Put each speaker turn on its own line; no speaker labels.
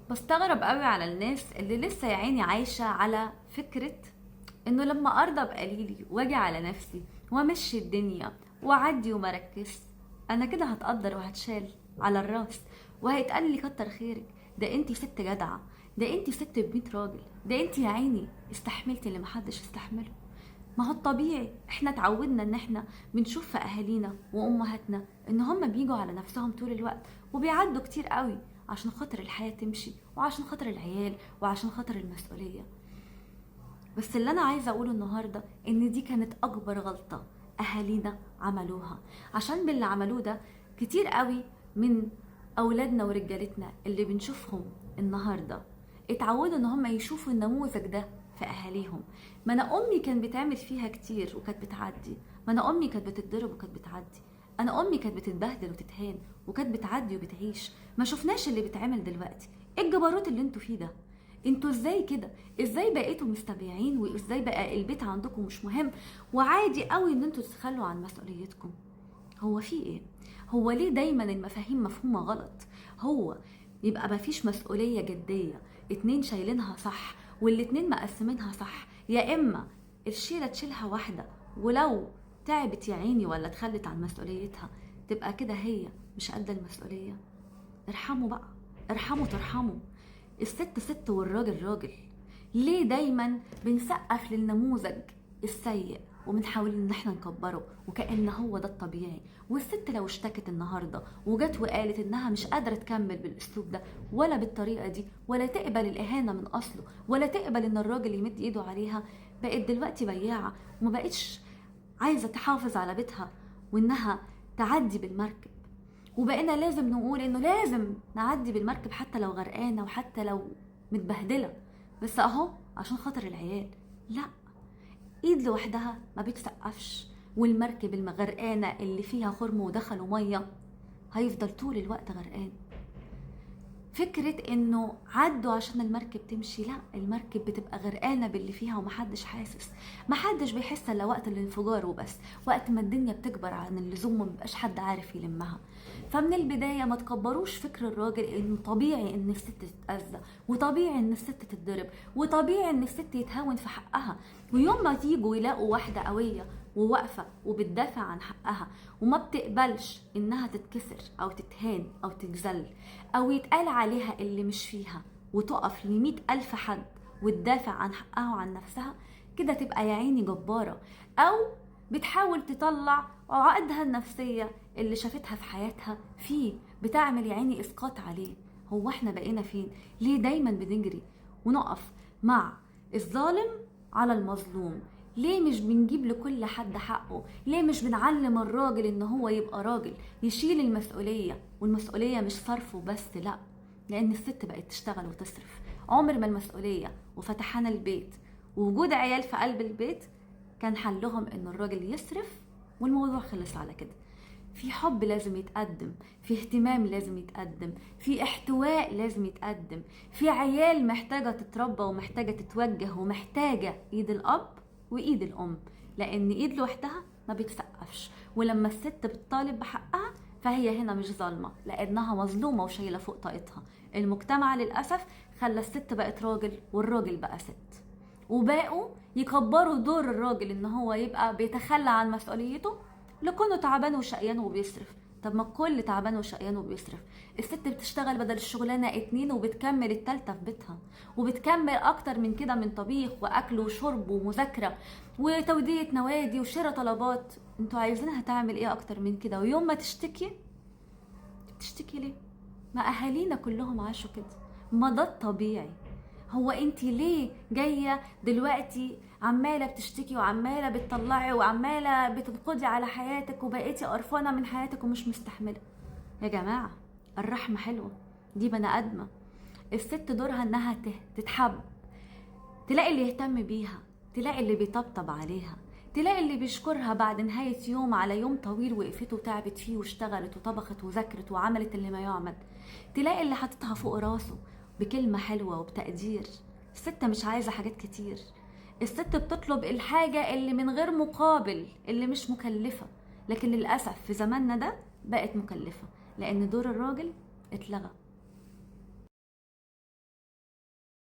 بستغرب قوي على الناس اللي لسه يا عيني عايشة على فكرة انه لما ارضى بقليلي واجي على نفسي وامشي الدنيا واعدي ومركز، انا كده هتقدر وهتشال على الراس وهيتقال لي كتر خيرك، ده انتي ست جدعة، ده انتي ست بميت راجل، ده انتي يا عيني استحملتي اللي محدش استحمله. ما هو الطبيعي، احنا اتعودنا ان احنا بنشوف في اهالينا وامهاتنا ان هم بيجوا على نفسهم طول الوقت وبيعدوا كتير قوي عشان خاطر الحياة تمشي وعشان خاطر العيال وعشان خاطر المسؤولية. بس اللي انا عايزة اقوله النهاردة ان دي كانت اكبر غلطة اهالينا عملوها، عشان باللي عملوه ده كتير قوي من اولادنا ورجالتنا اللي بنشوفهم النهاردة اتعودوا ان هم يشوفوا النموذج ده في اهاليهم. ما انا امي كان بتعمل فيها كتير وكانت بتعدي، ما انا امي كانت بتتضرب وكانت بتعدي، انا امي كانت بتتبهدل وتتهان وكانت بتعدي وبتعيش. ما شفناش اللي بيتعمل دلوقتي. ايه الجبروت اللي انتوا فيه ده؟ انتوا ازاي كده؟ ازاي بقيتوا مستبيعين؟ وازاي بقى البيت عندكم مش مهم وعادي قوي ان انتوا تتخلوا عن مسؤوليتكم؟ هو في ايه؟ هو ليه دايما المفاهيم مفهومة غلط؟ هو يبقى مفيش مسؤولية جدية، اتنين شايلينها صح والاتنين مقسمينها صح، يا اما الشيلة تشيلها واحدة ولو تعبت يا عيني ولا تخلت عن مسؤوليتها تبقى كده هي مش قد المسؤولية. ارحموا بقى، ارحموا ترحموا. الست ست والراجل راجل. ليه دايما بنسقف للنموذج السيء وبنحاول ان احنا نكبره وكأن هو ده الطبيعي؟ والست لو اشتكت النهارده وجت وقالت انها مش قادرة تكمل بالاسلوب ده ولا بالطريقة دي ولا تقبل الاهانة من اصله ولا تقبل ان الراجل يمد ايده عليها، بقت دلوقتي بياعه وما بقتش عايزه تحافظ على بيتها وانها تعدي بالمركب. وبقينا لازم نقول انه لازم نعدي بالمركب حتى لو غرقانة وحتى لو متبهدله، بس اهو عشان خاطر العيال. لا، ايد لوحدها ما بتسقفش، والمركب المغرقانه اللي فيها خرم ودخلوا مية هيفضل طول الوقت غرقان. فكرة انه عدوا عشان المركب تمشي، لا، المركب بتبقى غرقانة باللي فيها ومحدش حاسس، محدش بيحس الا وقت الانفجار وبس، وقت ما الدنيا بتكبر عن اللزوم ومبقاش حد عارف يلمها. فمن البداية ما تكبروش فكر الراجل انه طبيعي ان الست تتأذى وطبيعي ان الست تتضرب وطبيعي ان الست يتهاون في حقها. ويوم ما تيجوا يلاقوا واحدة قوية وواقفة وبتدافع عن حقها وما بتقبلش انها تتكسر او تتهان او تتذل او يتقال عليها اللي مش فيها، وتقف ل100,000 حد وتدافع عن حقها وعن نفسها، كده تبقى يا عيني جبارة، او بتحاول تطلع عقدها النفسية اللي شافتها في حياتها فيه، بتعمل يا عيني اسقاط عليه. هو احنا بقينا فين؟ ليه دايما بنجري ونقف مع الظالم على المظلوم؟ ليه مش بنجيب لكل حد حقه؟ ليه مش بنعلم الراجل ان هو يبقى راجل يشيل المسؤولية؟ والمسؤولية مش صرفه بس، لا، لان الست بقت تشتغل وتصرف. عمر ما المسؤولية وفتحنا البيت ووجود عيال في قلب البيت كان حلهم ان الراجل يصرف والموضوع خلص على كده. في حب لازم يتقدم، في اهتمام لازم يتقدم، في احتواء لازم يتقدم، في عيال محتاجة تتربى ومحتاجة تتوجه ومحتاجة ايد الاب وايد الام، لان ايد لوحدها ما بتسقفش. ولما الست بتطالب بحقها فهي هنا مش ظالمه، لانها مظلومة وشايله فوق طاقتها. المجتمع للاسف خلى الست بقت راجل والراجل بقى ست، وبقوا يكبروا دور الراجل ان هو يبقى بيتخلى عن مسؤوليته لكونه تعبان وشقيان وبيصرف. طب ما الكل تعبان وشقيان وبيصرف. الست بتشتغل بدل الشغلانة 2 وبتكمل التالتة في بيتها، وبتكمل اكتر من كده من طبيخ واكل وشرب ومذاكره وتوديه نوادي وشراء طلبات. انتوا عايزينها تعمل ايه اكتر من كده؟ ويوم ما تشتكي بتشتكي ليه؟ ما اهالينا كلهم عاشوا كده، ما ده الطبيعي. هو انت ليه جاية دلوقتي عماله بتشتكي وعماله بتطلعي وعماله بتنقدي على حياتك وبقيتي قرفانه من حياتك ومش مستحمله؟ يا جماعة الرحمة حلوة، دي بني ادمه. الست دورها انها تتحب، تلاقي اللي يهتم بيها، تلاقي اللي بيطبطب عليها، تلاقي اللي بيشكرها بعد نهاية يوم على يوم طويل وقفته وتعبت فيه واشتغلت وطبخت وذاكرت وعملت اللي ما يعمل، تلاقي اللي حاططها فوق راسه بكلمة حلوة وبتقدير. الست مش عايزة حاجات كتير، الست بتطلب الحاجة اللي من غير مقابل، اللي مش مكلفة. لكن للأسف في زماننا ده بقت مكلفة، لأن دور الراجل اتلغى.